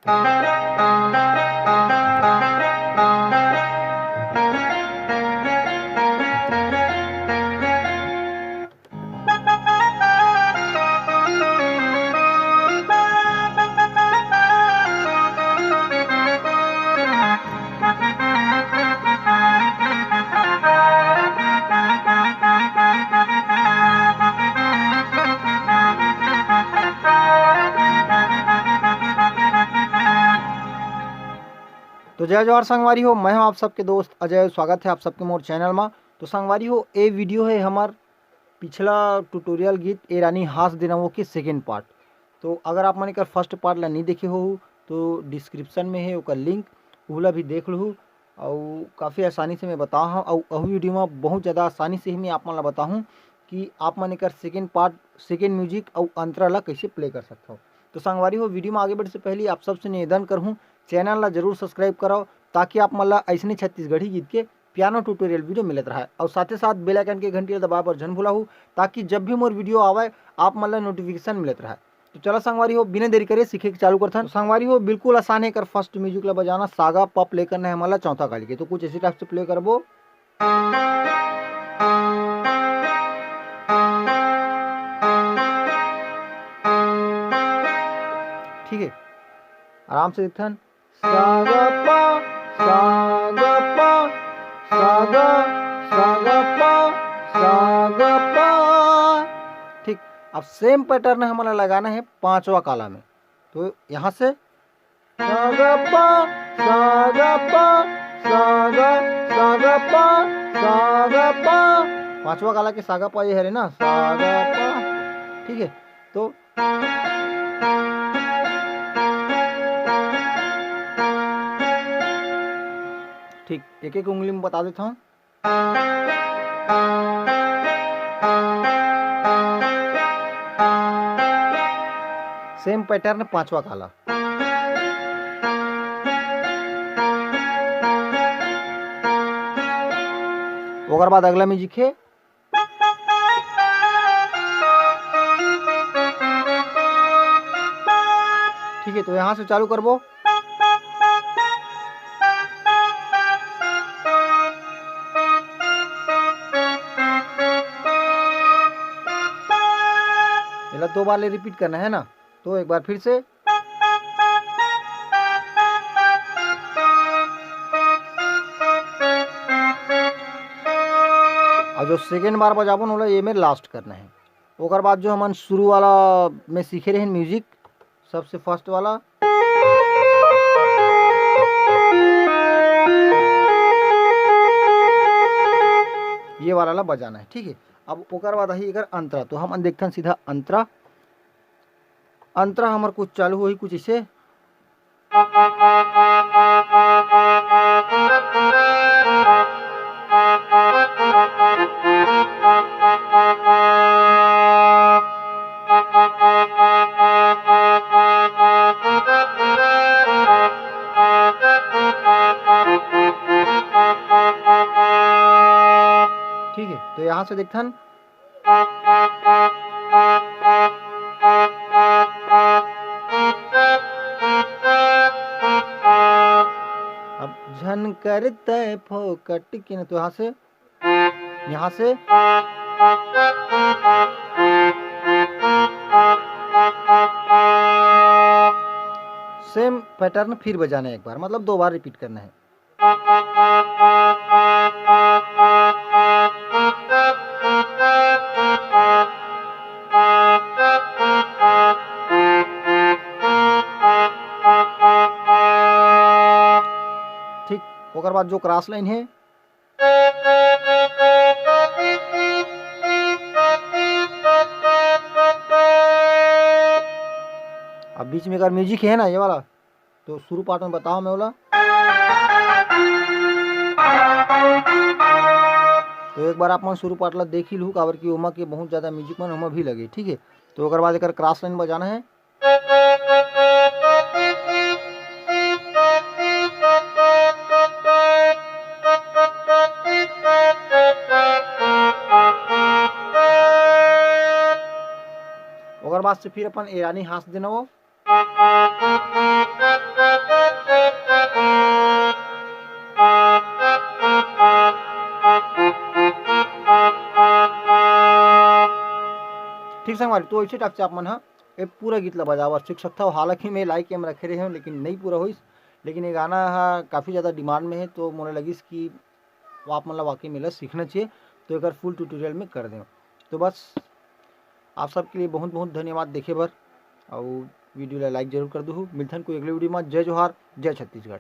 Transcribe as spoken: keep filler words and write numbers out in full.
तो जय जोहार संगवारी हो, मैं हूं आप सबके दोस्त अजय। स्वागत है आप सबके मोर चैनल मा। तो संगवारी हो, ए वीडियो है हमर पिछला ट्यूटोरियल गीत ए रानी हास देना वो के सेकेंड पार्ट। तो अगर आप मन एकर फर्स्ट पार्ट ला नहीं देखे हो तो डिस्क्रिप्शन में है ओकर लिंक, उहला भी देख लहू। और काफ़ी आसानी से मैं बताहूँ और अहू वीडियो में बहुत ज़्यादा आसानी से ही मैं आप मन ला बताहूँ कि आप मन एकर सेकेंड पार्ट, सेकेंड म्यूजिक और अंतरा ला कैसे प्ले कर सकते हो। तो संगवारी हो, वीडियो में आगे बढ़े से पहले आप सबसे निवेदन करहूँ, चैनल ला जरूर सब्सक्राइब कराओ, ताकि आप मन ला ऐसने छत्तीसगढ़ी गीत के पियानो ट्यूटोरियल वीडियो मिलत रहे और साथे साथ बेल आइकन के घंटी ला दबाए बर झन भुलाहू, ताकि जब भी मोर वीडियो आवे आप मन ला नोटिफिकेशन मिलत रहे। तो चला संगवारी हो, बिना देरी करे सीखे के चालू करथन। तो संगवारी हो, बिल्कुल आसान है एकर फर्स्ट म्यूजिक ला बजाना। सागा पा प्ले करना है हमन ला चौथा काली के। तो कुछ इसी टाइप से प्ले करबो। ठीक है, आराम से देखथन। सागा पा, सागा पा, सागा, सागा पा, सागा पा। ठीक, अब सेम पैटर्न हमन ला लगाना है पांचवा काला में। तो यहाँ से सागा पा, सागा पा, सागा, सागा पा, सागा पा। पांचवा काला के सागा पा ये हरे ना, सागा पा। ठीक है, तो ठीक एक एक उंगली में बता देता हूँ। सेम पैटर्न पांचवा काला। ओकर बाद अगला म्यूजिक है। ठीक है, तो यहाँ से चालू करबो। एला दो बार ले रिपीट करना है ना, तो एक बार फिर से। और जो सेकेंड बार बजाबो ना, ओला ये में लास्ट करना है। ओकर बाद जो हमन शुरू वाला में सीखे रहे म्यूजिक, सबसे फर्स्ट वाला, ये वाला ला बजाना है, ठीक है। अब ओकर बाद आही एकर अंतरा, तो हमन देखथन सीधा अंतरा। अंतरा हमर कुछ चालू होही कुछ इसे। ठीक है, तो यहाँ से देखथन। अब झन करते फोकट के ना, तो यहाँ से, यहाँ से सेम पैटर्न फिर बजाना है एक बार, मतलब दो बार रिपीट करना है। ठीक, ओकर बाद जो क्रॉस लाइन है, अब बीच में अगर म्यूजिक है ना, ये वाला, तो शुरू पार्ट में बताओ मैं ओला। तो एक बार आप मन शुरू पार्ट ला देख ही लू, काबर कि ओमा के बहुत ज्यादा म्यूजिक मन ओमा भी लगे, ठीक है। तो ओकर बाद एकर क्रॉस लाइन बजाना है। ओकर बाद से फिर अपन ए रानी हास देना वो। संगवारी, तो ऐसे टाइप से आप मन ह ये पूरा गीत ला बजावर सीख सकथव। हालांकि मैं लाइव कैम रखे रहे हूँ, लेकिन नहीं पूरा होइस, लेकिन ये गाना ह काफ़ी ज़्यादा डिमांड में है, तो मोला लगिस कि आप मन ला वाकई में ला सीखना चाहिए। तो एक फुल ट्यूटोरियल में कर दें। तो बस आप सबके लिए बहुत बहुत धन्यवाद देखे बर, और वीडियो ला लाइक जरूर कर दू। मिलथन कोई अगले वीडियो में। जय जोहार, जय छत्तीसगढ़।